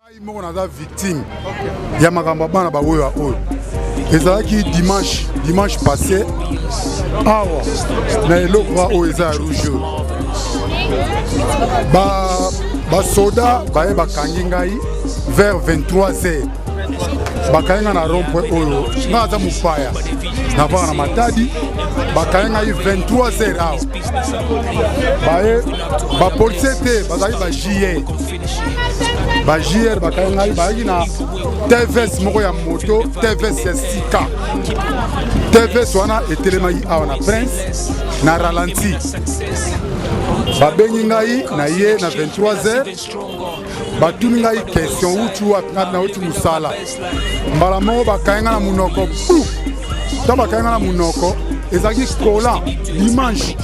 Ngai moko naza victime ya makambo ya bana bawewa oyo ezalaki dimanche dimanche passé awa na eloko oyo eza ya rouge oyo basoda baye bakangi ngai vers 23 heures bakangi ngai na rond point oyo ngai aza mopaya navaka na matadi bakangi ngai 23 heures awa baye bapolisier te bazalaki ba jr ba jr bakangi ngai bayaki na tvs moko ya moto tvs ya sika tvs wana etelemaki awa na prince na ralenti babengi ngai na ye na 23 heures batuni ngai question uti wapi ngai nauti mosala mbala moko bakangi ngai na monoko bu ntango bakangi ngai na monoko ezalaki kola dimanche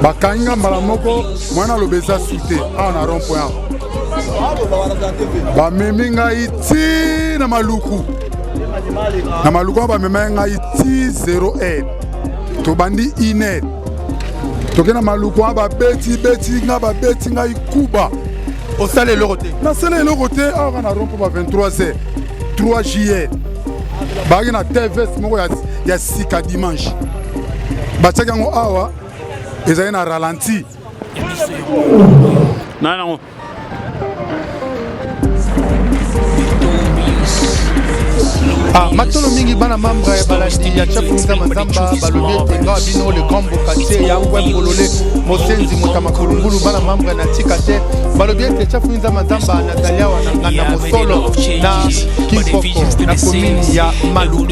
bakangi ngai mbala moko mwana aloba eza su te awa na rond point awa bamemi ngai ti na maluku na maluku wana bamemaki ngai ti 0 heure tobandi 1 heure toke na maluku wana babeti beti ngai babeti ngai kuba osala eloko te nasala eloko te awa kaka na rond point ba 23 heures 3 juillet bayaki na tvs moko ya, ya sika dimanche batiaki yango awa ezali na ralenti na yango Ah, matolo mingi bana membre ya balandi ya chafu nzamba nzamba balobi ete nga bino le grand bokatier ya ngwe bolole mosenzi moto makulungulu bana membre na tika te balobi ete chafu nzamba nzamba nazali awa na nganda mosolo na kinkoko na commune ya maluku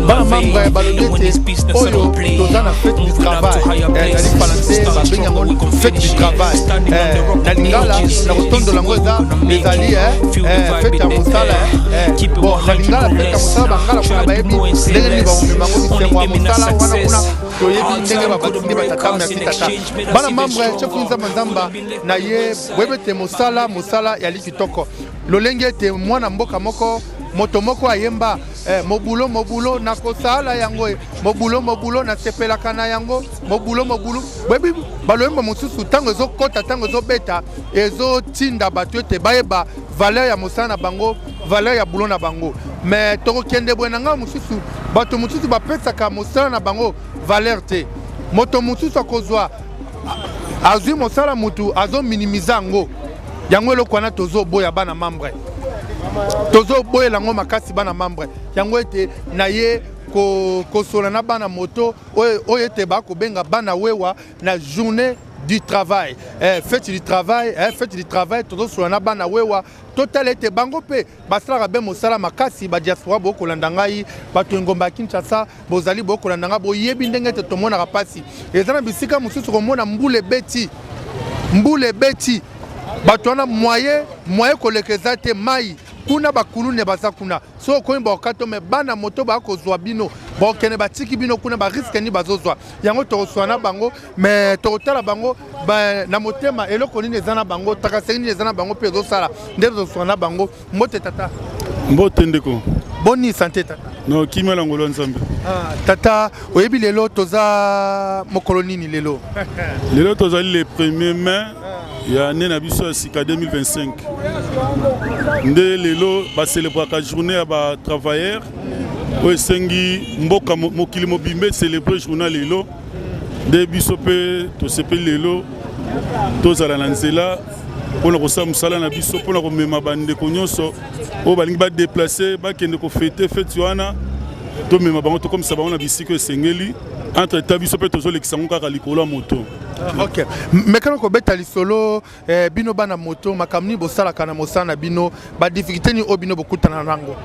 bana membre balobi ete oyo toza na fete du travail eh, na lifalanse babengi yango fete du travail eh, na lingala na kotondola yango eza ezali eh, fete ya mosala bon na lingala fete ya mosala bangala kuna bayebi ndenge nini bakomema yango bisengo ya mosala wana kuna toyebi ndenge babatindi batata merci tata bana membre chef nzamba nzamba na ye boyebi ete mosala mosala yali kitoko lolenge ete mwana mboka moko moto moko ayemba eh, mobulo mobulo nakosala yango eh. mobulo mobulo nasepelaka na yango mobulo mobulu boyebi baloyembo mosusu ntango ezokɔta ntango ezobeta ezotinda bato ete bayeba valeur ya mosala na bango valeur ya bulo na bango me tokokende boye na ngai mosusu bato mosusu bapesaka mosala na bango valeur te moto mosusu akozwa azwi mosala motu azominimize yango yango eloko wana tozoboya bana membre tozoboyela yango makasi bana membre yango ete na ye kosola na bana moto oyo ete bakobenga bana wewa na journée du travail eh, fête du travail eh, fête du travail tozosola na bana wewa totala ete bango mpe basalaka be mosala makasi badiaspora bokolanda ngai bato engomba ya kinshasa bozali bokolanda ngai boyebi ndenge ete tomonaka mpasi eza na bisika mosusu komona mbula ebeti mbula ebeti bato wana moye moye koleka eza te mai kuna bakulune baza kuna soki okomi baokato me bana moto bakozwa bino bakokende batiki bino kuna bariske nini bazozwa yango tokoswa na bango me tokotala bango ba, na motema eloko nini eza na bango takaseri nini eza na bango mpe ezosala nde tozoswa na bango mbote tata mbote ndeko boni sante tata no kimia na ngolo ya nzambe ah, tata oyebi lelo toza mokolo nini lelo lelo tozali le premier mai ya année na biso ya sika 2025 nde lelo bacelebraka journée ya batravailleur oyo esengi mboka mokili mobimba ecelebre journée lelo nde biso mpe tosepeli lelo tozala na nzela mpo na kosala mosala na biso mpo na komema bandeko nyonso oyo balingi badeplace bakende kofete feti wana tomema bango tokomisa bango na bisika esengeli entre temps biso mpe tozolekisa yango kaka likolo ya moto ah, ok mekana kobeta lisolo eh, bino bana moto makambo nini bosalaka na mosala na bino badifficulté nini oyo bino bokutana na yango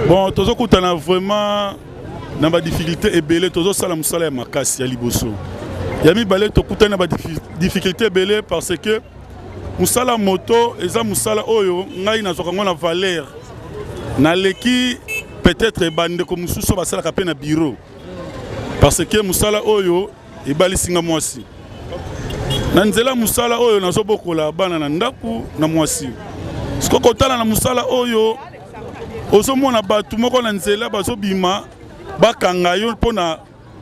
bon tozokutana vraiment na badifficulté ebele tozosala mosala ya makasi ya liboso ya mibale tokutani na badifficulté ebele parce que mosala moto eza mosala oyo ngai nazwaka yango na valeur naleki peut-être bandeko mosusu basalaka mpe na bureau parce que mosala oyo ebalisi nga mwasi na nzela mosala oyo nazobokola bana na ndako na mwasi siko kotala na mosala oyo ozomona bato moko na nzela bazobima bakanga yo mpo na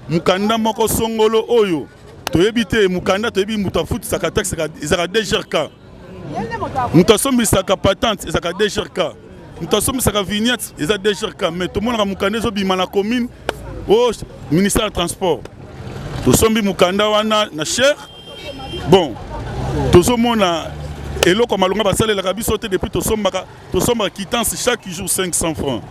mokanda moko songolo oyo toyebi te mokanda toyebi moto afutisaka taxe ezalaka DGRK. Moto asombisaka patente ezalaka DGRK, moto asombisaka vignette eza DGRK, mais tomonaka mokanda ezobima na commune o ministère ya transport. Tosombi mokanda wana na cher. Bon, tozomona eloko ya malonga basalelaka biso te. Depuis tosombaka, tosombaka quittance chaque jour 500 francs.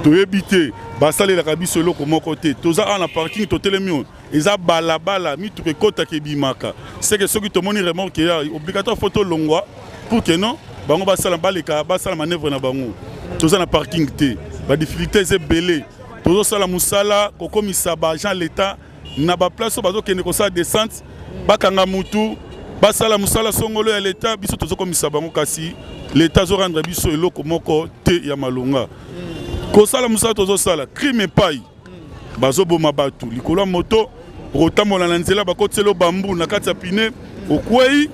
Toyebi te, basalelaka biso eloko moko te. Toza awa na parking, totelemi oyo eza balabala, mituka ekɔtaka ebimaka. Seke soki tomoni remorque ya obligatoire, faut tolongwa pour que non bango basala, baleka, basala manœuvre na bango. Toza na parking te, badifficulté eza ebele. Tozosala mosala kokomisa baagent l'état na baplace oyo bazokende kosala descente, bakanga mutu, basala mosala songolo ya leta. Biso tozokomisa bango, kasi leta azorendre biso eloko moko te ya malonga. Kosala mosala tozosala, crime epai bazoboma bato likolo ya moto. Okotambola na nzela, bakotiela bambu na kati ya pneu, okwei.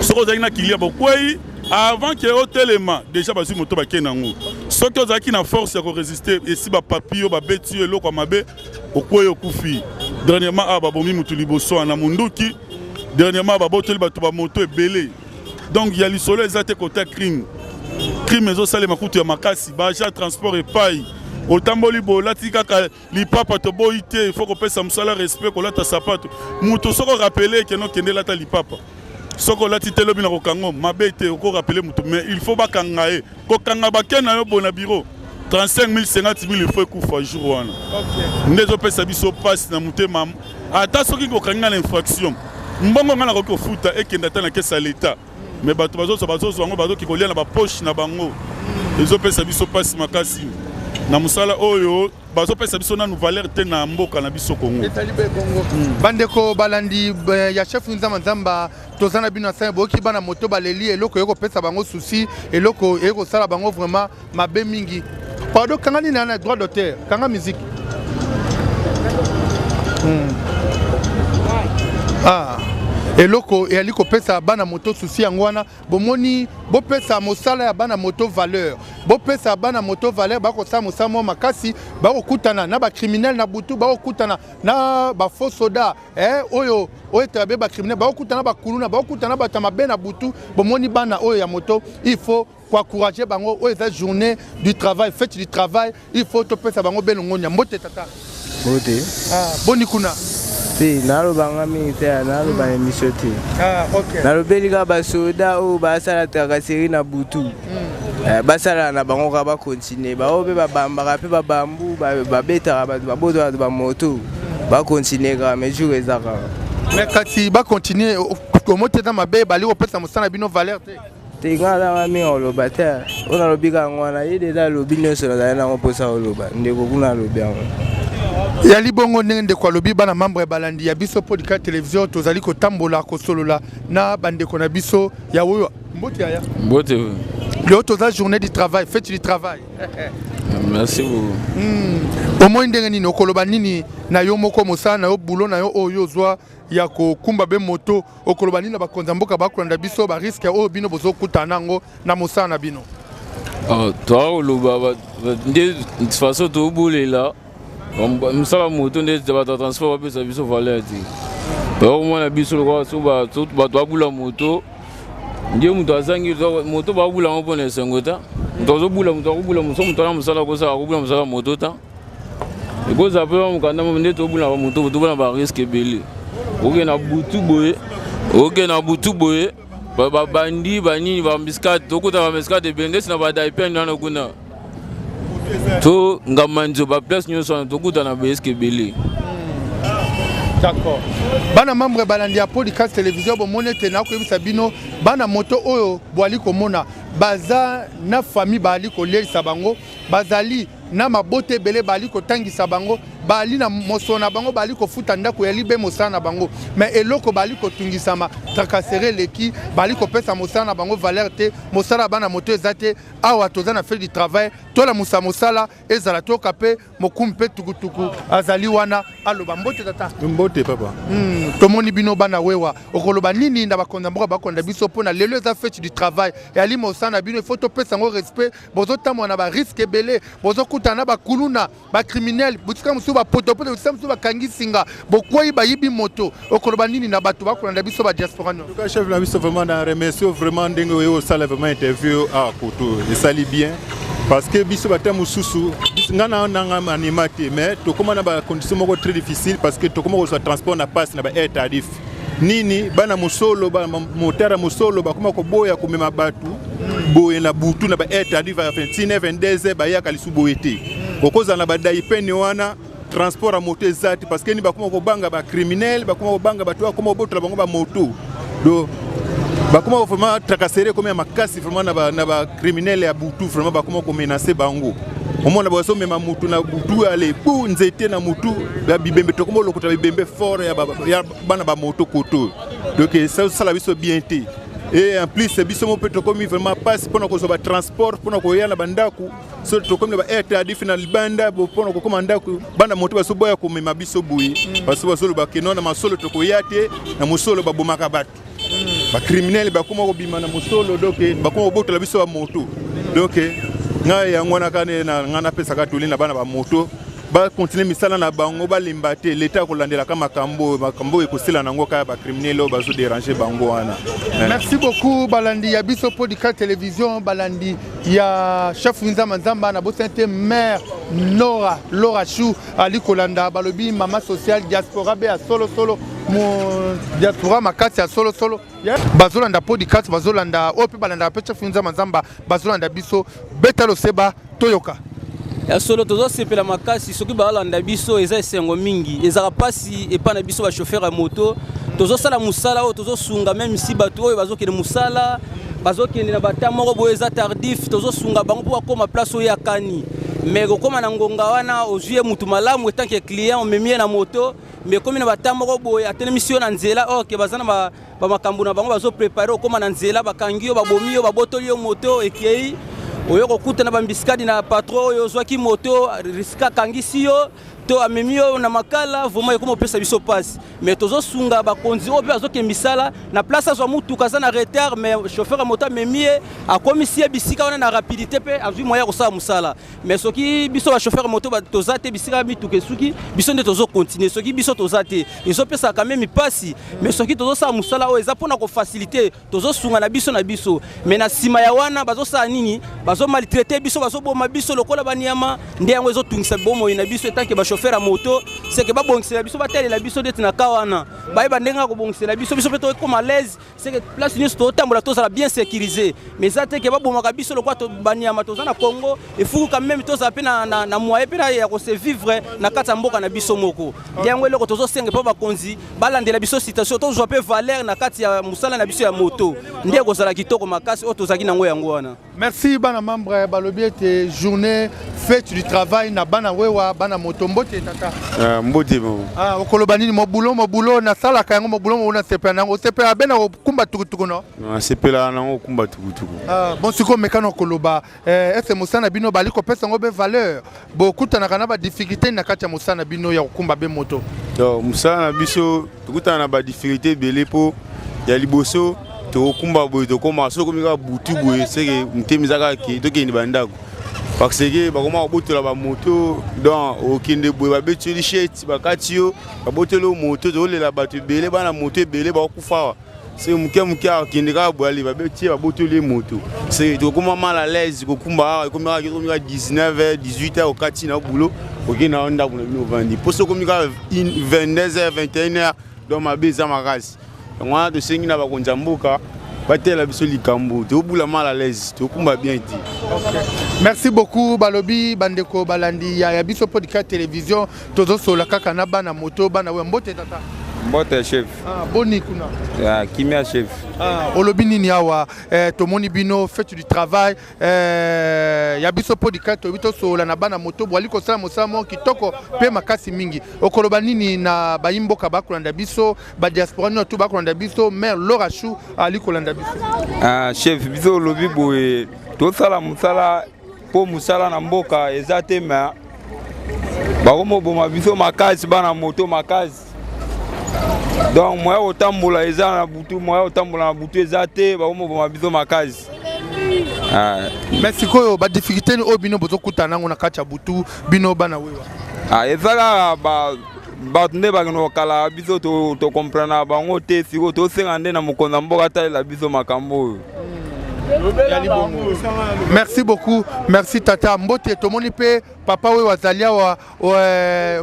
Soki ozalaki na kilia, bokwei, avant ke otelema déjà bazwi moto, bakende yango. Soki ozalaki na force ya korésister, esi bapapi yo, babeti yo eloko ya mabe, okwei, okufi. Dernièrement awa babomi motu liboso na munduki. Dernièrement babotoli bato bamoto ebele. Donc ya lisolo eza te. Kota crime, crime ezosalema kutu ya makasi. Baagent transport epai otamboli boye, olati kaka lipapa, toboyi te, il faut kopesa mosala respect, kolata sapato. Moto soki orappeler ekende, okende, lata lipapa. Soki olati te, lobi na kokango mabe te. Okorappeler moto, mais il faut bakanga ye. Kokanga bake na yo boye na bureau, 35 000, 50 000, il faut ekufa jour wana. Nde ezopesa biso mpasi na motema. Ata soki kokangi nga na infraction, mbongo nga nakoki kofuta ekende ata na caisse ya leta, mais bato bazozwa, bazozwa yango, bazoki kolia na bapoche na bango. Ezopesa biso mpasi makasi na mosala oyo. Bazopesa biso nanu valeur te na mboka na biso Kongo. Ezali be bongo. Bandeko balandi ya chef Nzamba Nzamba, toza na bino na boyoki bana moto baleli. Eloko eye kopesa bango souci, eloko eye kosala bango vraiment mabe mingi. Pardon, kanga nini na droit d'auteur, kanga musique. Ah, eloko eyali kopesa bana moto souci yango wana. Bomoni, bopesa mosala ya bana moto valeur, bopesa bana moto valeur. Bakosala mosala moko makasi, bakokutana na bacriminel na butu, bakokutana na bafaux soda oyo oyo etaka be bacriminel, bakokutana na bakuluna, bakokutana na bato ya mabe na butu. Bomoni, bana oyo ya moto, il faut koencourager bango. Oyo eza journée du travail, fête du travail, il faut topesa bango belongonia. Mbote tata. Mbote. Ah, boni kuna? Te, nalobanga mingi te, naloba na émission te. Ah, okay. Nalobeli kaka basoda oyo basala tracasserie na butu. Basalaka na bango kaka, bacontinuer. Baoyo mpe babambaka mpe babambu, babetaka bato, babotaka bato bamoto, bacontinuer kaka, mais jour eza kaka. Mais kasi bacontinuer omo te, eza mabe. Bali kopesa mosala na bino valeur te. Te, nga azanga mingi koloba te. Oyo nalobi kaka yango wana. Ye deja alobi nyonso nazali nango mposa koloba. Ndeko kuna alobi yango. Yali bongo ndenge ndeko alobi. Bana membre ya balandi ya biso Podika Télévision, tozali kotambola, kosolola na bandeko na biso ya oyo. Mbote yaya. Mbote. Lelo toza journée du travail, fête du travail. Merci beaucoup. Omoi ndenge nini? Okoloba nini na yo moko mosala na yo, boulot na yo oyo ozwa ya kokumba be moto? Okoloba nini na bakonzi ya mboka bakolanda biso, barisque oyo bino bozokutana yango na mosala na bino? Oh, toa koloba nde façon tobulela mosala moto nde bato ya transport bapesa biso valeur te. Bakomona biso lokola so bato babula moto nde moto azangi moto, babula yango mpona esengo ta. Moto azobula moto, akobula so moto ana mosala kosala, akobula mosala moto ta. Ekozala mpe mokanda nde tobula bamoto, tobula barisque ebele. Okende na butu boye, okende na butu boye, babandi banini, baembuscade, tokuta baembuscade ebele ndesi na badaipene wana kuna to ngamanzo, baplace nyonso wana tokuta na barisque ebele. D'accord. Bana membre balandi ya Podcast Télévision, bomoni ete nakoyebisa bino, bana moto oyo boali komona baza na famille, baali kolielisa bango, bazali na mabota ebele baali kotangisa bango, baali na mosolo na bango, baali kofuta ndako ya libe mosala na bango. Mais eloko baali kotungisama, tracasserie eleki, baali kopesa mosala na bango valeur te. Mosala ya bana moto eza te. Awa toza na fête du travail, tolamusa mosala ezala. Toyoka mpe mokumbi mpe tukutuku azali wana, aloba. Mbote tata. Mbote papa. Tomoni bino bana wewa. Okoloba nini na bakonzi ya mboka bakonda biso mpona lelo eza fête du travail, eyali mosala na bino, il faut topesa yango respect? Bozotambola na barisque ebele, bozokutana na bakuluna, bacriminel, botika mosusu. bapotopoto, bisika mosusu bakangi singa, bokwei, bayibi moto. Okoloba nini na bato bakolanda biso, badiaspora nyonso? En tout cas, chef na biso, vraiment na remercie vraiment ndenge oyo osala vraiment interview awa koto, esali bien, parce que biso bata mosusu, nga na nanga anima te, mais tokóma na bacondition moko très difficile, parce que tokóma kozwa transport na passe na baheure tardif. Nini, bana mosolo, motard mosolo bakóma koboya komema bato boye na butu na baheure tardif ya 21 22, bayaka lisu boye te. Okozala na badaipene wana, transport ya moto eza te, parce que ni bakóma kobanga bacriminel, bakóma kobanga bato, bakóma kobotola bango bamoto. Donc bakóma vraiment tracasserie ekomi ya makasi vraiment na bacriminel ya butu. Vraiment bakóma komenacer bango. Omona bazomema mutu na butu, ale bu nzete na mutu ya bibembe. Tokóma olokota bibembe fort ya bana bamoto koto. Donc esala biso bien te. Et en plus, biso mo mpe tokomi vraiment mpasi mpona kozwa batransport mpona koya na bandako. So tokomi na baheure tardif na libanda mpona kokóma ndako, bana moto bazoboya komema biso boye. Baso bazoloba keno na masolo tokoya te, na mosolo babomaka bato, bacriminel bakóma kobima na mosolo, donc bakóma kobotola biso bamoto. Donc ngai yango wana kaka ngai napesaka toli na bana bamoto, bakontinue misala na bango, balemba te. Leta akolandelaka makambo, makambo oyo ekosila nango kaka bacriminel oyo bazodéranger bango wana. Merci beaucoup, balandi ya biso Podcast Télévision, balandi ya chef Nzamba Nzamba. Na bosani te mare Nora Laura Chou ali kolanda. Balobi mama sociale, diaspora be ya solosolo, mo diaspora makasi ya solosolo. Bazolanda podcast, bazolanda oyo mpe balandaka mpe chef Nzamba Nzamba, bazolanda biso. Beta loseba, toyoka. Ya solo, tozosepela makasi soki balanda biso, eza esengo mingi. Ezalaka mpasi epai na biso bachauffeur ya moto, tozosala mosala oyo, tozosunga même si bato oyo bazokende mosala, bazokende na bata moko boye eza tardif, tozosunga bango mpo bakóma place oyo akani. Mais kokóma na ngonga wana, ozwi ye mutu malamu en tant que client, omemi ye na moto, mais ekomi na bata moko boye, atelemisi yo na nzela, oke baza na bamakambo na bango bazoprépare. Okóma na nzela, bakangi yo, babomi yo, babotoli yo moto, ekei. Oyo kokutana bambisikadi na patron oyo ozwaki moto, risque akangisi yo to amemi yo na Makala. Vraiment ekoma opesa biso mpasi, mais tozosunga bakonzi oyo mpe bazokende misala. Na place azwa mutuka, aza na retard, mais chauffeur ya moto amemi ye, akomisi ye bisika wana na rapidité mpe azwi moyen ya kosala mosala. Mais soki biso bachauffeur ya moto toza te, bisika mituka esuki, biso nde tozocontinue. Soki biso toza te, ezopesaka quand même mpasi. Mais soki tozosala mosala oyo, eza mpona kofaciliter, tozosunga na biso na biso. Mais na nsima ya wana bazosala nini? Bazomaltraiter biso, bazoboma biso lokola banyama. Nde yango ezotungisa bomoi na biso en tant que bachauffeur ya moto. Seke babongisela biso, batalela biso neti na ka wana, bayeba ndenge ya kobongisela biso, biso mpe tokoma l'aise, seke place nyonso totambola tozala bien sécurisé. Mais eza te ke babomaka biso lokola banyama. Toza na Congo, efuku quand même tozala mpe na moyen mpe ya kose vivre na kati ya mboka na biso moko. Nde yango eloko tozosenga mpo bakonzi balandela biso situation, tozwa mpe valeur na kati ya mosala na biso ya moto. Nde ekozala kitoko makasi oyo tozalaki nango yango wana. Merci, bana membre. Balobi ete journée fête du travail na bana wewa, bana moto. Mbote, tata. Mbote mo. Ah, okoloba nini? Mobulo mobulo nasalaka yango, mobulo mobulo nasepela nango. Osepela be na kokumba tukutuku, no? Nasepela nango kokumba tukutuku. Ah, bon, sikoyo mekana koloba ese mosala na bino bali kopesa yango be valeur? Bokutanaka na badifficulté na kati ya mosala na bino ya kokumba be moto? Donc mosala na biso, tokutana na badifficulté ebele. Mpo ya liboso, tokokumba boye, tokóma soki okomi kaka butu boye, seke motema eza kaka ke tokende bandako, parce que bakoma kobotola bamoto. Donc okende boye, babeti yo lichete, bakati yo, babotoli yo moto. Tokolela bato ebele, bana moto ebele bakokufa awa. Se moke moke akende kaka boye, ale babeti ye, babotoli ye moto. Se tokóma mal à l'aise kokumba awa. Ekomi kaka, ekomi kaka 19 h 18 h, okati na boulot, okende na yo ndako na bino, ovandi. Mpo soki okomi kaka 22 h 21 h, donc mabe eza makasi. Yango wana tosengi na bakonzi ya mboka batela biso likambo. Tobula mal à l'aise, tokumba bien te. Merci beaucoup. Balobi bandeko balandi ya biso Podcast Télévision, tozosola kaka na bana moto, bana oyo. Mbote, tata. Mbote, chef. Ah, boni kuna? Ya kimia, chef. Ah, olobi nini awa? Tomoni bino fête du travail, ya biso podcast toyebi tosola na bana moto. Bwali kosala mosala moko kitoko mpe makasi mingi. Okoloba nini na bayimboka bakolanda biso, badiaspora nyonso tu bakolanda biso? Mare Laura Chou ali kolanda biso. Ah, chef, biso olobi boye, tosala mosala mpo mosala na mboka eza te, ma bakomoboma biso makasi, bana moto makasi. Donc moya kotambola eza na butu, moya kotambola na butu eza te, bakomoboma biso makasi. Ah. Mais sikoyo badifficulté oyo bino bozokutana nango na kati ya butu, bino bana wewa? Ah, eza kaka bato nde bakende kokala biso, tocomprendre bango te. Sikoyo tosenga nde na mokonzi ya mboka atalela biso makambo oyo. Merci beaucoup, merci tata. Mbote. Tomoni mpe papa oyo azali awa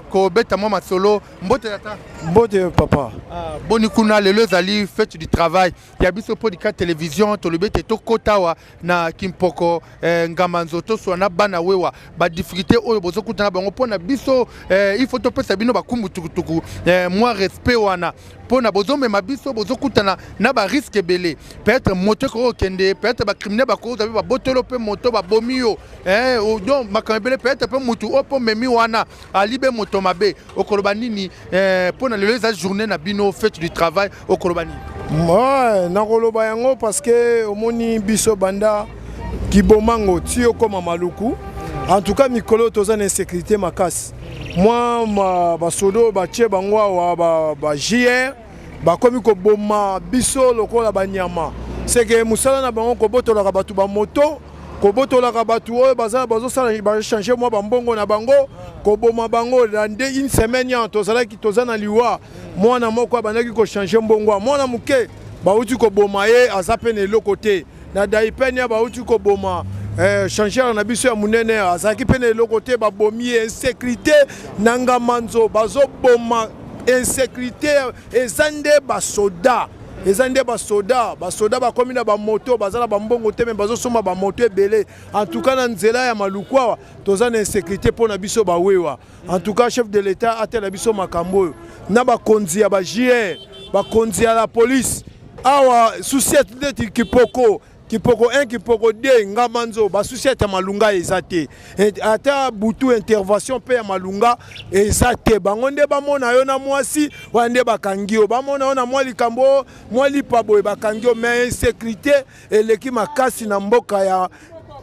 kobeta mwa masolo. Mbote tata. Mbote papa. Ah, boni kuna? Lelo ezali fête du travail ya biso Podika Télévision. Tolobi ete tokota awa na Kimpoko, Ngamanzo, toswa na bana wewa badifficulté oyo bozokutana bango. Mpo na biso il faut topesa bino bakumbu tukutuku mwa respect wana, mpo na bozomema biso, bozokutana na barisque ebele. Peut-être moto ekoki kokende, peut-être bacriminel bakozwa mpe babotolo mpe moto, babomi yo, donc makambo ebele. Peut-être mpe motu oyo mpo memi wana ali be moto mabe. Okoloba nini mpo na lelo eza journée na bino, fête du travail? Okoloba nini? Ouais, nakoloba yango parce que omoni biso banda Kibomango ti okóma Maluku, en tout cas mikolo toza na insécurité makasi. Mwa basoda batie bango awa ba GR bakomi koboma biso lokola banyama. Seke mosala na bango kobotolaka bato bamoto, kobotolaka bato oyo baza bazosala bachange mwa bambongo na bango, koboma bango. Na nde une semaine ya tozalaki, toza na liwa mwana moko abandaki kochange mbongo ya mwana moke, bauti koboma ye, aza mpe na eloko te. Na Daipenia bauti koboma changeur na biso ya monene, azalaki mpe na eloko te, babomi ye. Insécurité na Ngamanzo, bazoboma, insécurité eza nde basoda, eza nde basoda. Basoda bakomi na bamoto, baza na bambongo te, me bazosomba bamoto ebele. En tout cas na nzela ya Maluku awa toza na insécurité mpo na biso bawewa. En tout cas chef de l'État atela biso makambo oyo na bakonzi ya ba GR, bakonzi ya la police awa. Sous-ciat neti Kipoko, Kipoko 1, Kipoko 2, Ngamanzo, basous-ciat ya malunga eza te. Ata butu intervention mpe ya malunga eza te. Bango nde bamona yo na mwasi wana nde bakangi yo, bamona yo na mwa likambo, mwa lipa boye, bakangi yo. Mais insécurité eleki makasi na mboka ya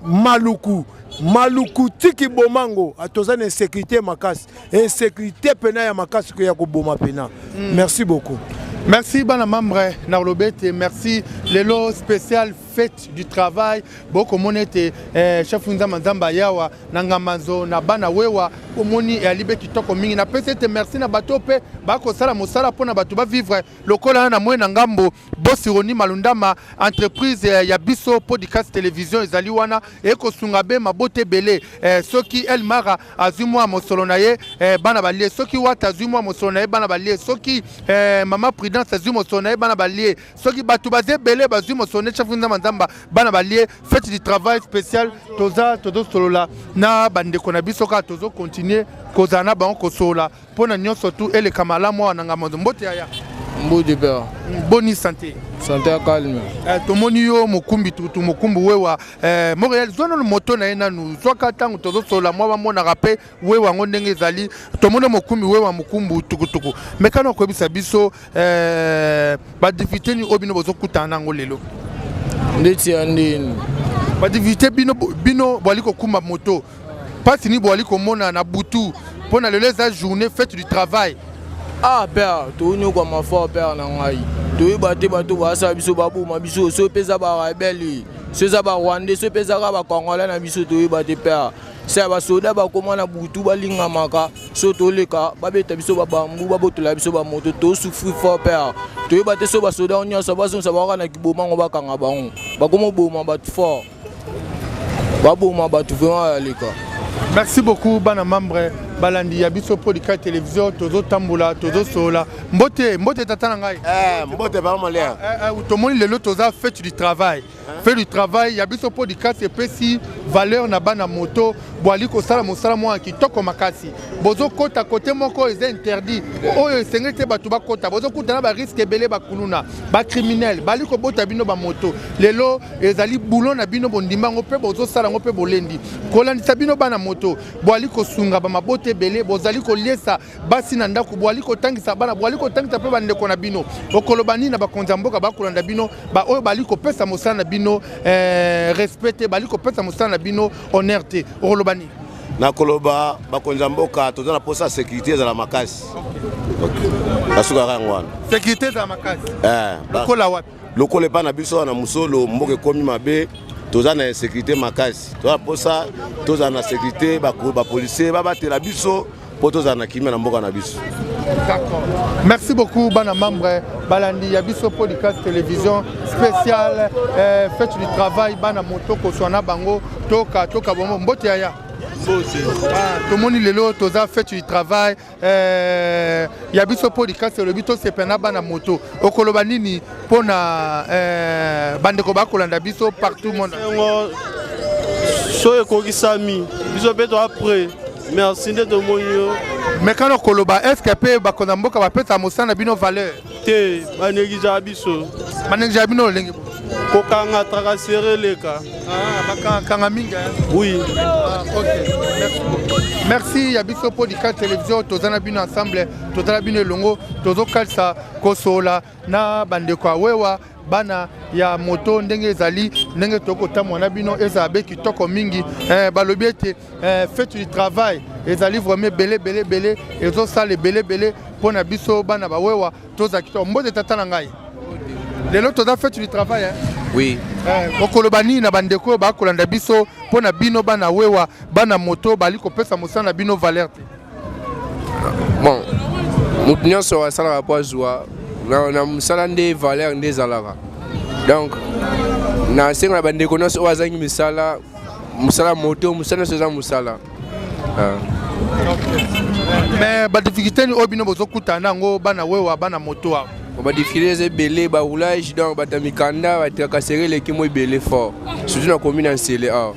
Maluku. Maluku tiki Bomango toza na insécurité makasi, insécurité pena ya makasi ya koboma pena. Merci beaucoup. Merci bana membre na koloba ete merci. Lelo spécial fête du travail, bokomona ete chef Nzambe Nzambe ayawa na Ngamanzo na bana wewa. Omoni eyali be kitoko mingi. Napesi ete merci na bato mpe bakosala mosala mpona bato bavivre lokola na moi na ngambo. Bosironi Malundama, entreprise ya biso Podcast Télévision ezali wana, ekosunga be mabota ebele. Soki Elmara azwi mwa mosolo na ye, bana balie. Soki Wata azwi mwa mosolo na ye, bana balie. Soki mama Prudence azwi mosolo na ye, bana balie. Soki bato baza ebele bazwi mosolo na chef Nzamba Nzamba, bana balie. Fête du travail spécial, toza tozosolola na bandeko na biso kaka, tozocontinue kozala na bango, kosolola mpo na nyonso tu eleka malamu awa na Ngamondo. Mbote yaya. Mbote père. Boni santé? Santé ya calme. Tomoni yo mokumbi tutu, mokumbi wewa Montréal. Zwa nanu moto na ye nanu, zwaka ntango tozosolola mwa bamonaka mpe wewa yango ndenge ezali. Tomoni mokumbi wewa, mokumbu tukutuku. Mekana koyebisa biso badifficulté nini oyo bino bozokutana nango lelo? Ndeti ya ndeni? Badifficulté bino bwali kokumba moto, mpasi nini bwali komona na butu, mpo na lelo eza journée fête du travail? Ah père, tonyokwama fort père na ngai. Toyeba te bato basala biso, baboma biso. So mpe eza barebelles, so eza barwandais, so mpe eza kaka bacongolais na biso, toyeba te père. Se ya basoda bakóma na butu, balingamaka so toleka, babeta biso babambu, babotola biso bamoto. Tosouffrir fort père. Toyeba te so basoda nyonso bazongisa bango kaka na Kibomango, bakanga bango, bakoma oboma bato fort, baboma bato vraiment ya leka. Merci beaucoup bana membre balandi ya biso Podika Télévision. Tozotambola, tozosolola. Mbote, mbote tata na ngai. Mbote papa Molia. Tomoni lelo toza fête du travail. Fête du travail ya biso Podcast epesi valeur na bana moto. Bwali kosala mosala mwa ya kitoko makasi. Bozokota kote moko eza interdit, oyo esengeli te bato bakota. Bozokuta na barisque ebele, bakuluna, bacriminel bali kobota bino bamoto. Lelo ezali boulot na bino, bondima yango mpe bozosala yango mpe bolendi kolandisa bino bana moto. Bwali kosunga bamabota ebele, bozali koliesa basi na ndako, bwali kotangisa bana, bwali kotangisa mpe bandeko na bino. Okoloba nini na bakonzi ya mboka bakolanda bino, baoyo bali kopesa mosala na bino respect te, bali kopesa mosala na bino honneur te? Okoloba nini? Nakoloba bakonzi ya mboka, toza na mposa ya sécurité ezala makasi. Nasukaka yango wana. Sécurité ezala makasi lokola wapi? Lokola epai na biso wana mosolo, mboka ekomi mabe, toza na insécurité makasi. Toza na mposa tozala na sécurité, bapolicier babatela biso. mpo tozala na kimia na mboka na biso. D'accord. Merci beaucoup bana membre balandi ya biso podcast télévision spéciale euh, fête du travail bana moto koswana bango toka toka bongo mbote yaya. Mbote. Ah, tomoni lelo toza fête du travail euh, ya biso podcast elobi tosepela na bana moto okoloba nini mpo na euh, bandeko bakolanda biso partout monde so ekokisami biso mpe toa près merci nde tomoni yo mekano koloba estce mpe bakonzi ya mboka bapesaka mosala na bino valeur te banegligeaka biso banegligeaka bino lolenge kokanga tracasserie eleka ah, bakangakanga mingi oui ah, ok merci beaucoup merci ya biso podika télévision toza na bino ensemble toza na bino elongo tozokalisa kosola na bandeko ya wewa bana ya moto ndenge ezali ndenge tokoki kotambola na bino ezala be kitoko mingi eh, balobi ete eh, fete du travail ezali vraiment ebele ebele ebele ezosala ebele ebele mpo na biso bana bawewa tozala kitoko mbote tata na ngai lelo toza fete du travail eh? oui eh, okoloba nini na bandeko oyo bakolanda biso mpo na bino bana wewa bana moto bali kopesa mosala na bino valeur te bon moto nyonso asalaka mpo azwa na mosala nde valeur nde ezalaka donc nasenga na bandeko nyonso oyo azangi misala mosala moto mosala nyonso eza mosala ah. mais badifficulté nini oyo bino bozokutana na yango bana wewa bana moto awa badifficulté eza ebele baroulage donc bato ya mikanda batracasserie eleki mo ebele fort surtout na commune ya nsele awa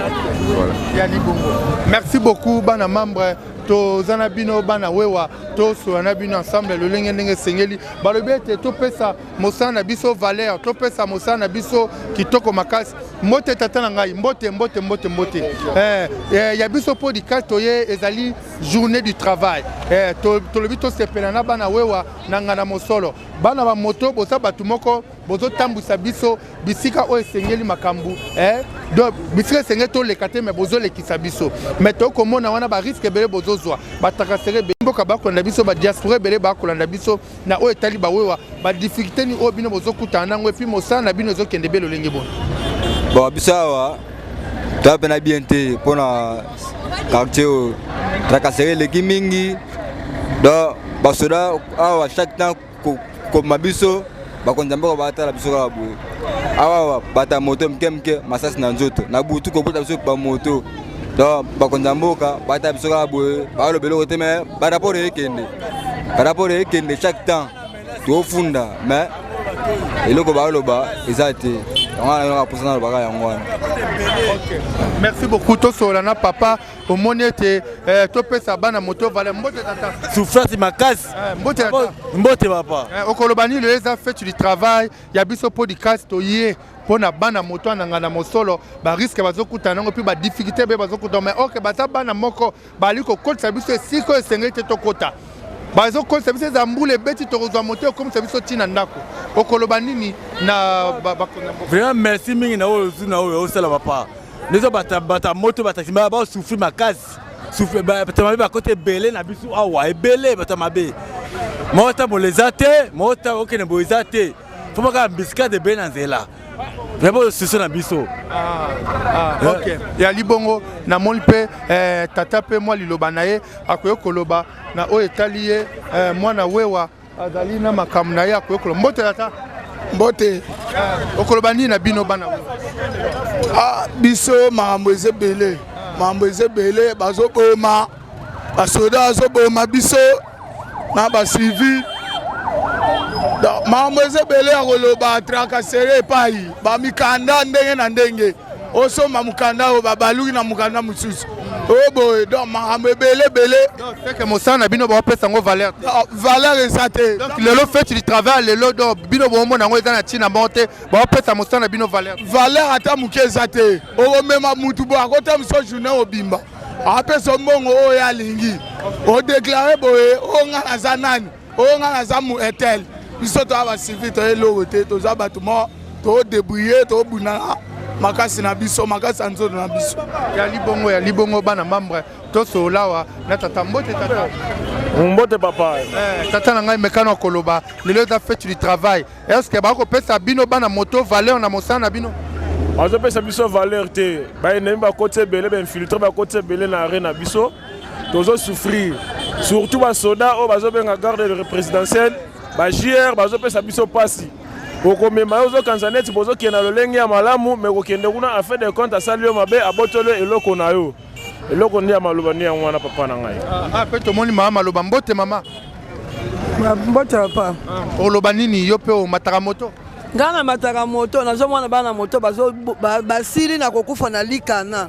Voilà. Ya libongo. Merci beaucoup bana membre toza na bino bana wewa tosola na bino ensemble lolenge ndenge esengeli balobi ete topesa mosala na biso valeur topesa mosala na biso kitoko makasi mbote tata na ngai mbote mbote mbote mbote eh, eh, ya biso podcast toye ezali journée du travail eh, tolobi tosepela na bana wewa na ngana mosolo bana ba moto boza bato moko bozotambwisa biso bisika oyo esengeli makambo eh? donc bisika esengeli toleka te me bozolekisa biso me tokomona wana bariske ebele bozozwa batrakasere ebele mboka bakolanda biso badiaspora ebele bakolanda biso na oyo etali bawewa badifficulté nini oyo bino bozokutana nango epuis mosala na bino ezokende be lolenge boni bon biso awa toya mpena bien te mpona quartier oyo trakasere eleki mingi donc basoda awa chaque temps koboma biso bakonzi ya mboka batala biso kaka boye awa bato ya moto mike mike masasi na nzoto na butu kobota biso bamoto donc bakonzi ya mboka batala biso kaka boye baloba eloko te mais barapport ekende barapport ekende chaque temps tofunda mais eloko baloba eza te yango wana nanga mposa nalobaka yango wana merci beaucoup tosolola na papa omoni ete eh, topesa bana moto valeur mbote tata souffrance makasi eh, mbote tata mbote papa eh, okoloba nini lelo eza fete du travail ya biso podcast toye mpo na bana moto ananga na mosolo bariske bazokutana nango mpe badifficulté mpe bazokutana mais oke baza bana moko bali kokotisa biso esika oyo esengeli te tokota bazokotisa biso eza mbula ebeti tokozwa moto ekomisa biso ntina ndako okoloba nini na vraiment merci mingi na oyo ozwi na oyo osala papa ndezo bata moto bataxi basouffrir makasi bato mabe bakota ebele na biso awa ebele bato mabe moko tambola eza te moko okende boye eza te fo baka mbisikade ebele na nzela vraiment susu na biso ah, ah, ok ya libongo namoni mpe eh, tata mpe mwa liloba na ye akoki koloba na oyo etali ye eh, mwana wewa azali na makambo na ye akoyekola mbote tata mbote eh, okoloba nini na bino bana ah, biso makambo eza ebele makambo eza ebele bazoboma basoda bazoboma biso na bacivile makambo eza ebele ya koloba tracasserie epai bamikanda ndenge na ndenge osomba mokanda oyo babaluki na mokanda mosusu oyo boye donc makambo ebele ebele seke mosala na bino baopesa yango valeur te ah, valeur eza te donc lelo fete du travail lelo donc bino bomona yango eza na ntina moko te baopesa mosala na bino valeur valeur ata moke eza te okomema mutu boye akotambisa journée obimba apesa mbongo oyo alingi odeklare boye oyo ngai naza nani oyo ngai naza mu etel biso toza bacivil toye eloko te toza bato moko todebrouille tobundana makasi na biso makasi ya nzoto na biso ya libongo ya libongo bana membre tosolola awa na tata mbote tata mbote papa eh, tata na ngai mekano koloba lelo eza fete du travail est ce que bakopesa bino bana moto valeur na mosala na bino bazopesa biso valeur te baennemi bakoti ebele bainfiltre bakoti ebele na arrêt na biso. Tozo souffrir. Surtout ba soda oyo bazobenga garde présidentielle, ba JR bazopesa biso pasi. Okomema yo ozokanisa neti bozokende na lolenge ya malamu, me kokende kuna en fin de compte asali yo mabe, abotoli yo eloko na yo. Eloko nde ya maloba nde yango wana papa na ngai. Ah, pe tomoni mama maloba mbote mama. Mbote papa. Oloba nini yo pe omataka moto? Ngai namataka moto, nazomona bana moto basili na kokufa na likana.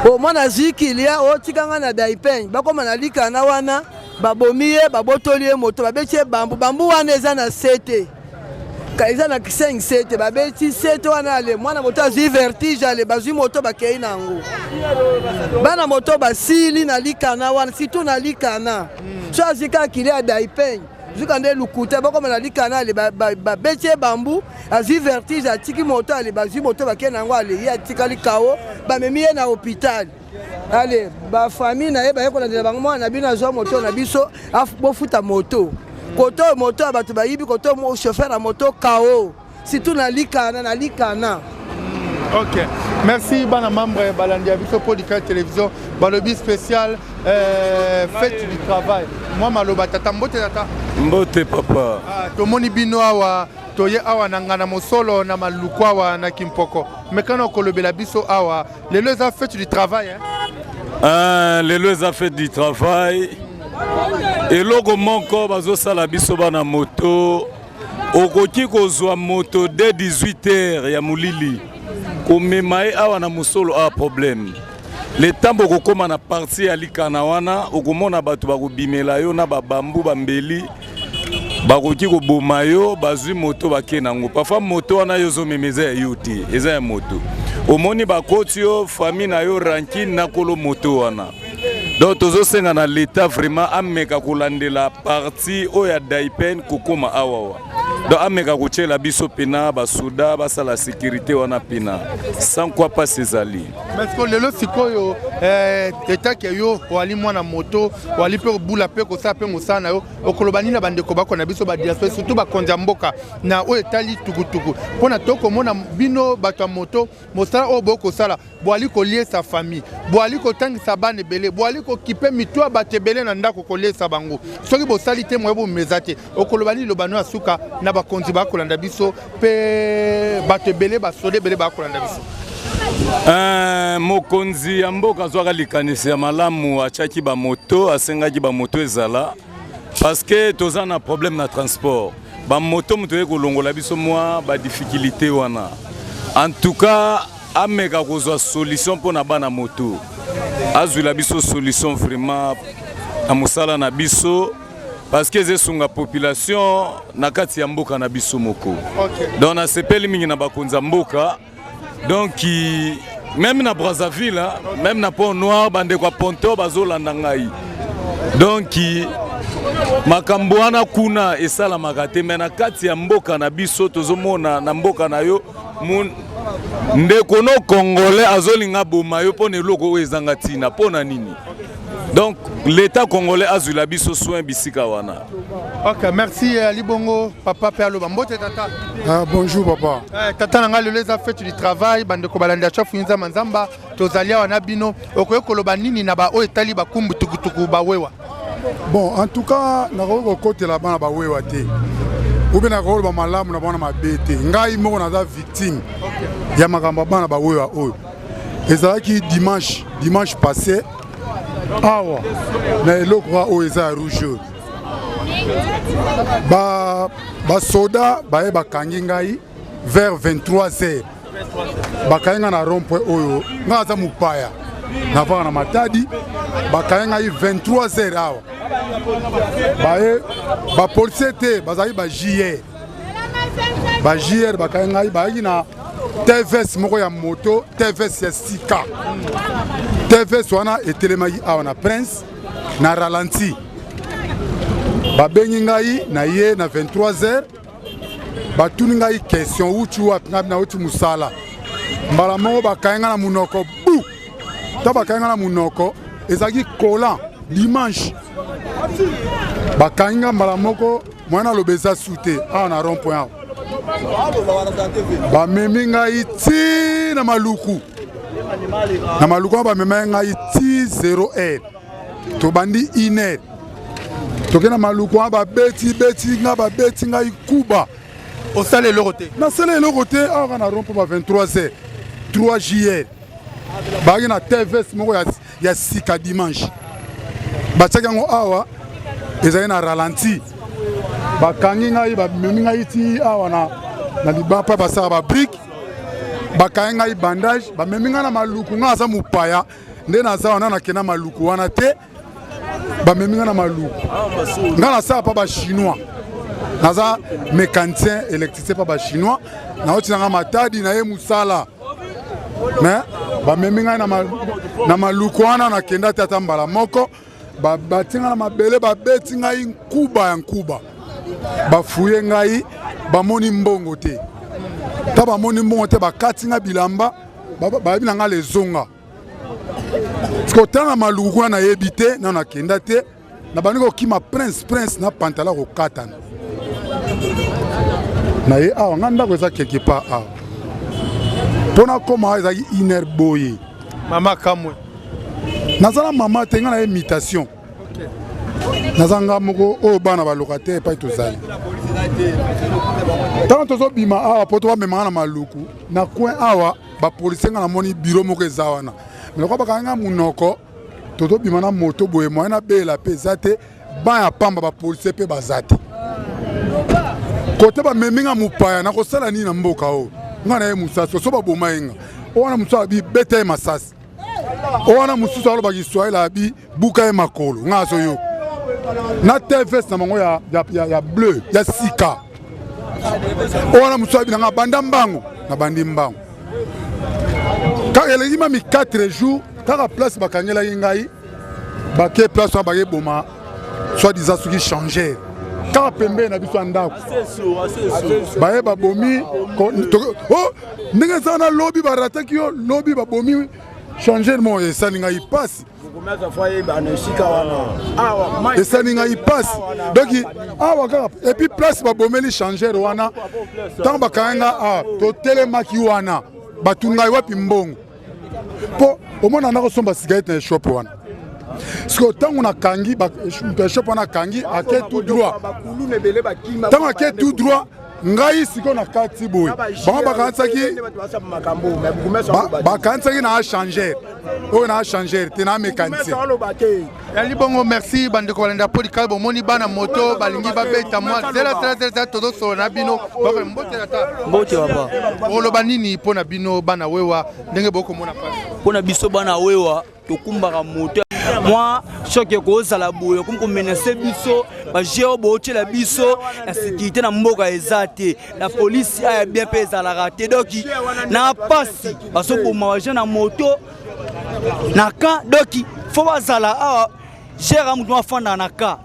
Omwana azwi kilia, otika ngai na daipeng, bakoma na likana wana babomi ye, babotoli ye moto, babeti ye bambu. Bambu wana eza na se te, eza na 5 se te, babeti se te wana ale mwana moto azwi vertige, ale bazwi moto bakei na yango. Bana moto basili na likana wana, surtout na likana. So azwi kaka kilia ya daipeng, zuka nde lukuta, bakoma na likana ale babeti ye bambu, azwi vertige, atiki moto, ale bazwi moto bakei na yango, ale ye atikali kao, bamemi ye na hôpital. Ale ba famille na ye baye kolandela bango, mwana na bino azwa moto na biso, bofuta moto koto oyo moto ya bato bayibi, koto chauffeur ya moto kao, surtout na likana, na likana. Ok, merci bana membre balandi ya biso Podika Télévision, balobi spécial fête du travail. Moi maloba tata, mbote tata. Mbote papa. Ah, tomoni bino awa, toye awa na ngana mosolo na maluku awa na Kimpoko. Mekana kolobela biso awa, lelo eza fête du travail hein? Lelo eza fête du travail. Eloko moko bazosala biso bana moto, okoki kozwa moto dès 18 heures ya molili, komema ye awa na mosolo awa problème. Le temps okokóma na partie ya likana wana, okomona bato bakobimela yo na babambu bambeli, bakoki koboma yo, bazwi moto bake nango. Parfois moto wana yo ozomema eza ya yo te, eza ya moto. Omoni bakoti yo famille na yo rancune na kolo moto wana. Donc tozosenga na l'État vraiment ameka kolandela partie oyo ya daipen kokóma awawa. Donc ameka kotiela biso pena basoda basala sécurité wana pena, sans quoi pasi ezali. Parce que lelo sikoyo etake yo oali mwana moto, oali mpe kobula mpe kosala mpe mosala na yo, okoloba nini na bandeko bako na biso badiaspora, surtout bakonzi ya mboka na oyo etali tukutuku, mpona tokomona bino bato ya moto, mosala oyo bokosala, boali koliesa famille, boali kotangisa bana ebele, boali kokipe mito ya bato ebele na ndako, koliesa bango, soki bosali te moye bomeza te. Okoloba nini, loba no ya suka na bakonzi bakolanda biso mpe bato ebele, basoda ebele bakolanda biso? Mokonzi ya mboka azwaka likanisi ya malamu, atiaki bamoto, asengaki bamoto ezala parce que toza na problème na transport. Bamoto moto oye kolongola biso mwa badifficulté wana. En tout cas ameka kozwa solution mpo na bana moto, azwila biso solution vraiment na mosala na biso, parce que eza esunga population na kati ya mboka na biso moko. Donc nasepeli mingi na bakonzi ya mboka. Donc même na Brazzaville, même na Pont Noir, bandeko ya Ponto bazolanda ngai. Donc makambo wana kuna esalamaka te, me na kati ya mboka na biso tozomona na mboka na yo ndeko no congolais azolinga boma yo mpo na eloko oyo ezanga ntina mpo na nini. Donc l'État congolais azwila biso soin bisika wana. Ok, merci Ali Bongo, papa pe aloba mbote tata. Ah, bonjour papa. Tata na ngai, lelo eza fête du travail, bandeko balandi ya Chafu Nzamba Nzamba, tozali awa na bino, okoki koloba nini na baoyo etali bakumbu tukutuku bawewa? Bon, en tout cas nakoki kokotela bana bawewa te, ube nakoki koloba malamu na bana mabe te. Ngai moko naza victime ya makambo ya bana bawewa oyo. Ezalaki dimanche passé awa na eloko oyo eza ya rouge oyo, basoda baye bakangi ngai vers 23 heures, bakangi ngai na rond point oyo. Ngai aza mopaya, navanda na Matadi. Bakangi ngai 23 heures awa, baye bapolicier te, bazalaki ba JR, ba JR. Bakangi ngai, bayaki na TVS moko ya moto, TVS ya sika. TVS wana etelemaki awa na Prince na ralenti. Babengi ngai na ye na 23 heures, batuni ngai question: "Wuti wapi?" Ngai nauti mosala. Mbala moko bakangi ngai na monoko bu ta, bakangi ngai na monoko, ezalaki collant dimanche. Bakangi ngai mbala moko, mwana aloba eza su te. Awa na rond point awa bamemi ngai ti na Maluku. Na Maluku wana bamemaki ngai ti 0 heure. Tobandi une heure, toke na Maluku wana, babeti beti nga, babeti ngai kuba. Osala eloko te? Nasala eloko te. Awa na rond point ba 23 heures 3 jr, bayaki na TVS moko ya sika dimanche, batiaki yango awa, ezali na ralenti. Bakangi ngai, bamemi ngai ti awa na libapa basala babrique, bakangi ngai bandage, bamemi ngai na Maluku. Ngai aza mopaya nde naza wana, nakenda Maluku wana te, bamemi ngai na Maluku. Ngai nasala mpa bachinois, naza mécanicien électricien mpa bachinois. Nauti nanga Matadi na ye mosala, mais bamemi ngai na Maluku wana, nakenda te ata mbala moko. Batie ngai na mabele, babeti ngai nkuba ya nkuba, bafuye ngai, bamoni mbongo te. Ta bamoni mbongo te, bakati ngai bilamba, bayebi na ngai lezonga kotanga Maluku kuna, nayebi te nano nakenda te. Nabandi kokima prince prince na pantala kokatana na ye. Awa ngai ndako eza quelque part awa, mpo nakóma awa ezalaki une heure boye. Mama kamwe. Naza na mama te, ngai na ye mutation, naza nga moko oyo bana baloka te epai tozali. Ntango tozobima awa mpo tobamemanga na Maluku, na coin awa bapolisier, nga namoni biro moko eza wana, mais lokola bakanga nga monoko, tozobima na moto boye, moyen nabela mpe eza te, ban ya pamba, bapolisier mpe baza te kote. Bamemi nga mopaya, nakosala nini na mboka oyo? Nga na ye mosasi so baboma ye nga. Oyo wana mosusu abi beta ye masasi, oyo wana mosusu alobaka Kiswahili, abi buka ye makolo. Nga azoyoka na TVS na bango ya bleu ya sika. Oyo wana mosusu abi na nga banda mbango, nabandi mbango. Kaka eleki mami 4 jours, kaka place bakangelaki ngai, bake place wana bakeboma soit disant soki changer, kaka pembeni na biso ya ndako, baye babomi. Oh, ndenge eza wana, lobi barataki yo, lobi babomi changer mo. Esali ngai mpasi, esali ngai mpasi. Donc awa kaka, et puis place babomeli changer wana, ntango bakanga nga awa, totelemaki wana, bato ngai wapi mbongo mpo omona nakosomba cigarette na eshop wana. Sikoyo ntango nakangi moto ya shop wana, akangi, ake tout droit. Ntango ake tout droit, ngai sikoyo na kati boye, bango bakanisaki na achanger oyo, na achanger te, na mécanicien. Yali bongo. Merci bandeko balanda Podikal. Bomoni bana moto balingi babeta mwa zela zela zela zela, tozosolola na bino. Mbote ata. Mbote papa. Oloba nini mpo na bino bana wewa, ndenge bokomona pasi? Mpo na biso bana wewa, tokumbaka moto, mwa soki ekozala boye, okomi komenacer biso. Baje oyo bootiela biso na sécurité na mboka eza te, na polisi aya bien mpe ezalaka te. Donc na pasi, bazoboma baje na moto na ka. Donc faut bazala awa gere motu afandaka na ka.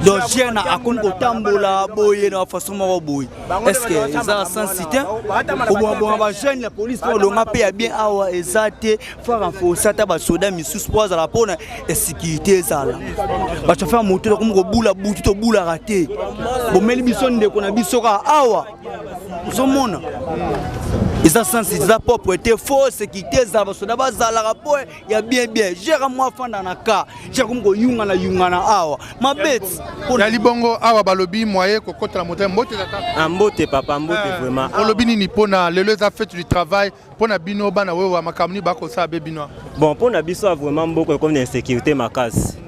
Donc jeune akomi kotambola boye na façon moko boye, est ce que eza sensi te kobongabonga bajeune ya police mpo olonga mpe ya bien awa eza te? Faut renforcer ata basoda misusu mpo azala mpona sécurité ezala. Bachauffeur moto tokomi kobula butu, tobulaka te. Bomeli biso ndeko na biso kaka awa, ozomona eza sensi, eza propre te. Faut sécurité ezala, basoda bazalaka mpo ya bien bien. Gere mwa afanda na ka gere komi koyungana yungana awa mabeti. Yali bongo. Awa balobi moye kokotela moto. Mbote tata. Mbote papa, mbote vraiment. Olobi nini mpona lelo eza fête du travail, mpona bino bana wewa, makambo nini bakosala be bino? Bon, mpona biso vraiment, mboka ekomi na insécurité makasi.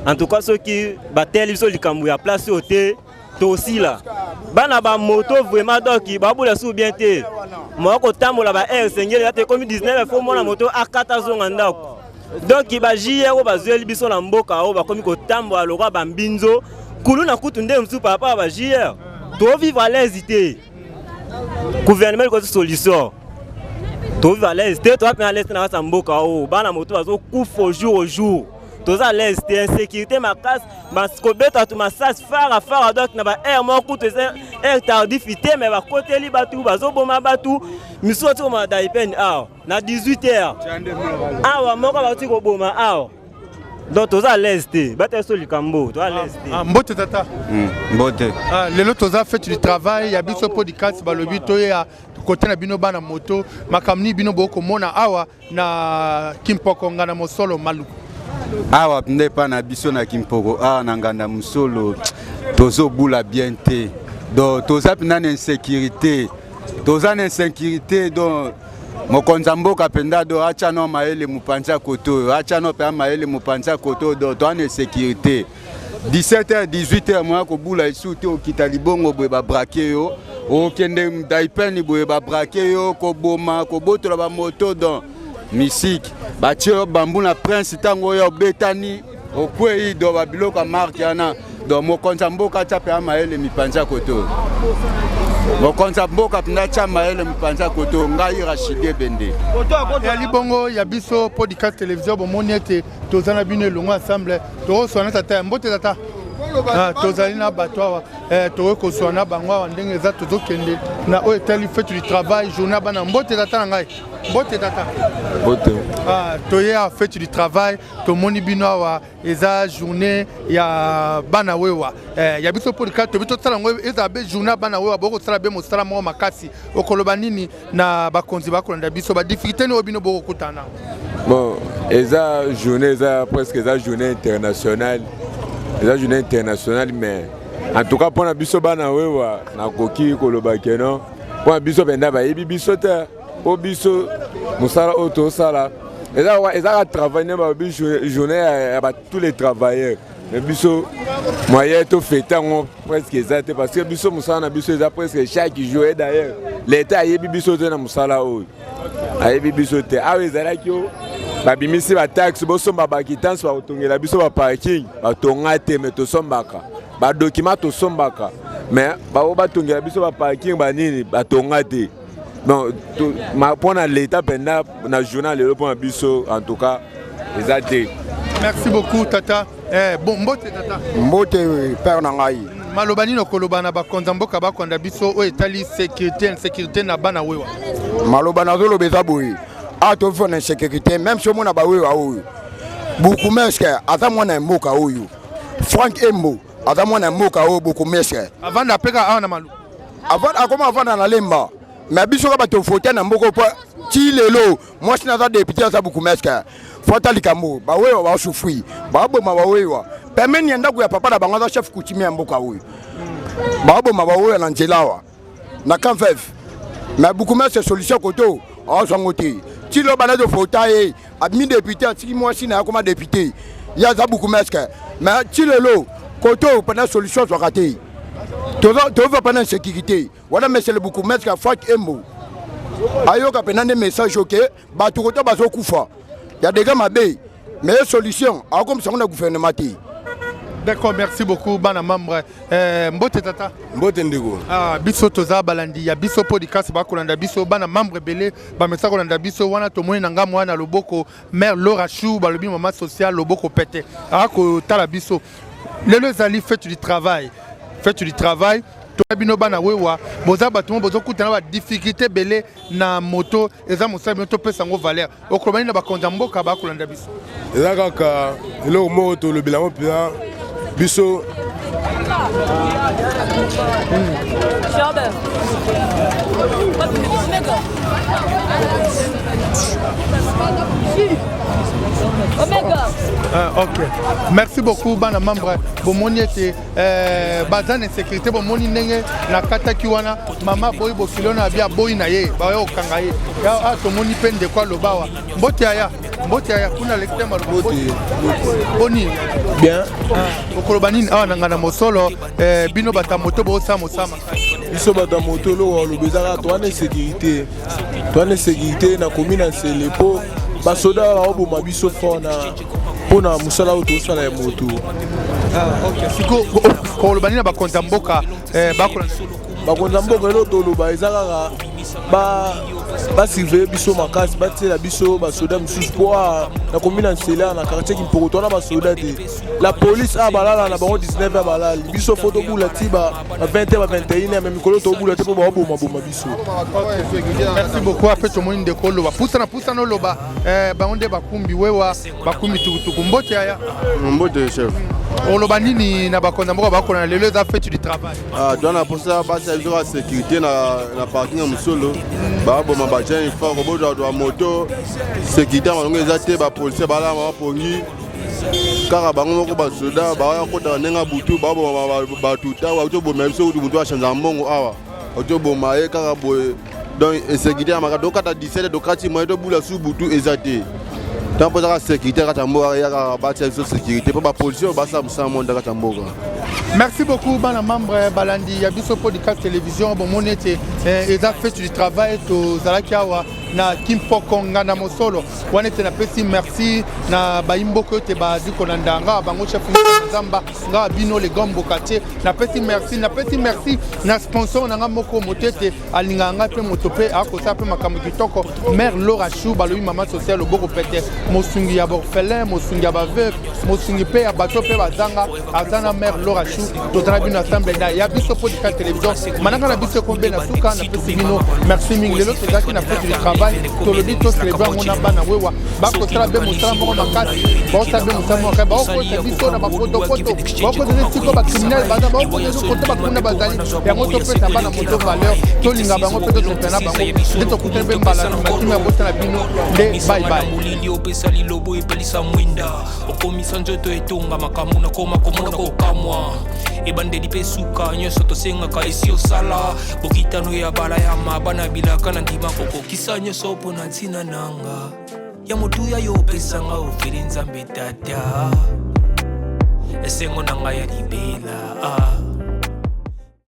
En tout cas, soki bateli biso likambo ya place oyo te, tosila. Bana bamoto vraiment, donc babola su bien te. Moya kotambola ba aire esengeli ata ekomi 19, faut mwana moto akata azonga ndako. Donc baJR oyo bazweli biso na mboka oyo, bakomi kotambola lokola bambinzo kulu na kutu nde mosusu par rapport ya baJR. Tovivre à l'aise te. Gouvernement ekozi solution. Tovivre à l'aise te, toza mpe à l'aise te na kati ya mboka oyo. Bana moto bazokufa au jour au jour, toza à l'aise te, insécurité makasi, kobeta bato masasi fara fara. Donc na ba heure moko kutu eza heure tardif te, mais bakoteli bato, bazoboma bato misusu, bati koboma daipene awa na 18 heures awa, moko bauti koboma awa. Donc toza à l'aise te, bata biso likambo, toza à l'aise te. Mbote tata. Mbote. Lelo toza fête du travail ya biso podcast, balobi toya kote na bino bana moto, makambo nini bino bokomona awa na Kimpokonga na Mosolo Maluku? Awa nde epai na biso na Kimpoko awa na nganda mosolo tozobula bien te. Donc toza mpenza na insécurité. Toza na insécurité donc mokonzi ya mboka mpenza do atya no mayele mopanzi ya koto oyo atya no mpenza mayele mopanzi ya koto oyo donc toza na insécurité. 17h 18h moya kobula esu te okita libongo boye babrake yo okende daipeni boye babrake yo koboma kobotola bamoto don misiki batie yo bambu na prince ntango oyo obetani okwei do babiloko ya marke wana do mokonzi ya mboka atya mpe mayele mipanzi ya koto mokonzi ya mboka mpenza atya mayele mipanzi ya koto ngai rachidi ebende ya libongo ya biso podcast television bomoni ete toza na bino elongo ensemble tokoswana tata ya mbote tata ah, tozali na bato awa eh, tokoki koswana na bango awa ndenge eza tozokende na oyo etali fete du travail journée ya bana mbote tata na ngai mbote tata mbote ah, toye awa fete du travail tomoni bino awa eza journée ya bana wewa eh, ya biso polika tobi tosala yango ezala be journée ya bana wewa bokosala be mosala moko makasi okoloba nini na bakonzi bakolanda biso badifficulté nini oyo bino bokokutana bon eza journée eza presque eza journée internationale eza journée internationale mais en tout cas mpo na biso bana wewa nakoki koloba keno mpo na biso mpenza bayebi biso te mpo biso mosala oyo tosala ezaka travail nde balobi journée ya tous les travailleurs mais biso moyen tofete yango presque eza te parce que biso mosala na biso eza presque chaque jour et d'ailleurs l'état ayebi biso te na mosala oyo ayebi biso te awa ezalaki o babimisi bataxe bosomba bakitanse bakotongela biso baparking batonga te me tosombaka badokima tosombaka me bao batongela biso baparking banini batonga te donc mpo na l'état mpenza na journal lelo mpo na biso en tout cas eza te merci beaucoup tata eh, bon mbote tata mbote père na ngai maloba nini okoloba na bakonzi ya mboka bakonda biso oyo etali sécurité insécurité na bana wewa maloba nazoloba eza boye awa toviva na insécurité même si omona bawewa oyo bourgmestre aza mwana ya mboka oyo frank embo aza mwana ya mboka oyo bourgmestre avanda mpe kaka awa na malu akoma avanda na lemba me biso kaka bato vote na mboka mpo ti lelo mwasi naza depute aza bourgmestre fo ata likambo bawewa basufri baboma bawewa pembeni ya ndako ya papa na bango aza chef coutumier ya mboka oyo baboma bawewa na nzela awa na camp veuve mais bourgmestre solution koto azwa yango te ti lelo banda tovota ye abimi depute atiki mwasi na ye akoma depute ye aza bourgmestre mais ti lelo koto mpena solution azwaka te tova mpena insécurité wana monsieur le bourgmestre ya Frank Embo ayoka mpena nde message oke bato kota bazokufa ya dega mabe mais solution akomisa yango na gouvernement te D'accord, merci beaucoup bana membre. Eh, mbote tata. Mbote ndeko. Ah, biso toza balandi ya biso podcast bakolanda biso bana membre ebele bamesa kolanda biso wana tomoni na ngambo wana loboko mère Laura Chou balobi mama sociale loboko pete. Akotala biso. Lelo ezali fête du travail. Fête du travail toya bino bana wewa boza bato mo bozokutana ba difficulté ebele na moto eza mosala bino topesa yango valeur okoloba nini na bakonzi ya mboka bakolanda biso eza kaka eloko moko tolobela yango mpenza biso Ah, ok merci beaucoup bana membre bomoni ete eh, baza na insécurité bomoni ndenge nakataki wana mama aboyi bokilo na abi aboyi na ye baya kokanga ye ah, tomoni mpe ndeko aloba awa mbote aya mbote aya kuna aleki te maloba boni bien ah, okoloba nini awa na ngana mosolo eh, bino bato ya moto bosala mosala makasi biso bato ya moto eloko aloba eza kaka towana insécurité towana insécurité na komi na nsele mpo basoda baoboma biso fort na mpo na mosala oyo tosala ya moto ah, siko koloba nini na bakonzi ya mboka eh, bakonzi ya mboka eloko toloba eza kaka basurveille biso makasi batiela biso basoda mosusu mpo ah, nakomi na nsela na quartier kimpokoto wana basoda te la police a ah, balala na bango 19 ya balali biso fo tobula ti ba 20 ba 21 me mikolo tobula te mpo baobomaboma biso merci beaucoup ape tomoni ndeko oloba pusana pusana oloba eh, bango nde bakumbi wewa bakumbi tukutuku mbote yaya mbote chef oloba nini na bakonzi ya mboka bakolana lelo eza fete du travail ah, toza na mposa basi ya biso ka sécurité na, na parking ya mosolo baboma bajeune fort kobota bato ya moto sécurité ya malongo eza te bapolisier balama bapongi Kaka bango moko basoda baya kotaka ndenge ya butu, baboma bato ntango bauti oboma biso kutu motu achangeaka mbongo awa, bauti oboma ye kaka boye. Donc insécurité ya makasi, tokata 17 tokati moye tobula su butu eza te. Ntango mpo ezaka sécurité kati ya mboka, ya kaka batia biso sécurité mpo bapolisier oyo basala mosala monda kati ya mboka. Merci beaucoup bana membre balandi ya biso podcast télévision. Bomoni ete eza fête du travail, tozalaki awa na Kimpoko Nganda Mosolo wana ete napesi merci na bayimboka ete bazwi kolanda nga bango chef Nzamba nga bino le grand mbokatier. Napesi merci, napesi merci na sponsor na nga moko, moto ete alingaka ngai mpe moto mpe akosala mpe makambo kitoko, mare Laura Chou, balobi mama sociale, loboko pete, mosungi ya baorphelin, mosungi ya baveuve, mosungi mpe ya bato mpe bazanga aza na mare Laura Chou. Tozala bino ensemble na ya biso podcast télévision. Manaka na biso ekombe na suka. Napesi bino merci mingi. Lelo tozalaki na fete du travail, tolobi tocelebre yango na bana wewa. Bakosala mpe mosala moko makasi, bakosala mpe mosala moko makasi, bakokosa biso na bapotopoto, bakokosa esika bacriminel baza, bakokosa biso kote bakuna bazali. Yango topesa bana moto valeur, tolinga bango mpe tosepela na bango. Nde tokutani mpe mbala nsima. Kimi ya bosala bino nde bye bye. Molili opesa lilobo, epelisa mwinda, okomisa nzoto etonga makambo, nakoma komona kokamwa ebandeli mpe suka. Nyonso tosengaka esi osala bokitano ya bala ya mabana bilaka na ndima kokokisa nyonso mpo na ntina nanga ya motuya yo opesanga ofeli. Nzambe Tata, esengo na ngai ya libela, ah.